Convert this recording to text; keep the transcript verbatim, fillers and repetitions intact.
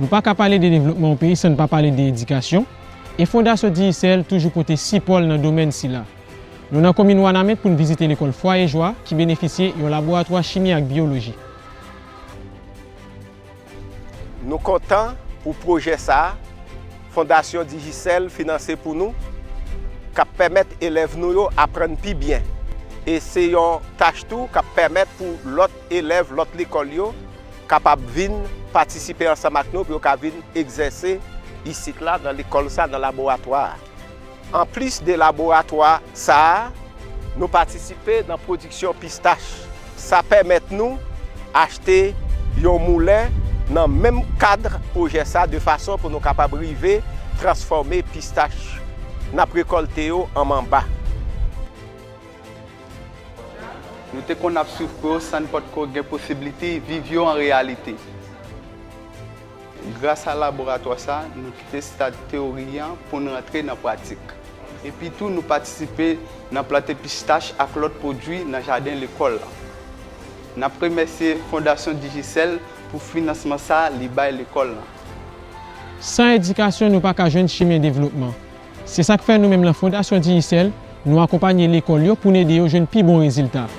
Nou pa ka pale de devlopman yon peyi san n pa pale de edikasyon, e Fondasyon Digicel toujou pote sipò l nan domèn sila. Nou nan komin Wanament pou n vizite lekòl Fwaye Jwa ki benefisye yon laboratwa chimi ak biyoloji. Nou kontan pou pwojè sa a Fondasyon Digicel finanse pou nou, k ap pèmèt elèv nou yo aprann pi byen. E se yon tach tou k ap pèmèt pou lòt elèv lòt lekòl yo kapab vin patisipe ansanm ak nou pou yo ka vin egzèse isit la nan lekòl sa, nan laboratwa a. Anplis de laboratwa sa a, nou patisipe nan pwodiksyon pistach. Sa pèmèt nou achte yon moulen nan menm kad pwojè sa, de fason pou nou kapab rive transfòme pistach n ap rekòlte yo an manba. Nou te konn ap swiv kou yo san n potko gen posiblite viv yo an reyalite. Gras a laboratwa sa, nou kite stad teyori an pou n rantre nan pratik. Epi tou, nou patisipe nan plante pistach ak lòt pwodui nan jaden lekòl la. N ap remèsye Fondasyon Digicel pou finansman sa li bay lekòl la. San edikasyon, nou pa ka jwenn chimen devlopman. Se sa k fè nou menm nan Fondasyon Digicel, nou akonpanye lekòl yo pou n ede yo jwenn pi bon rezilta.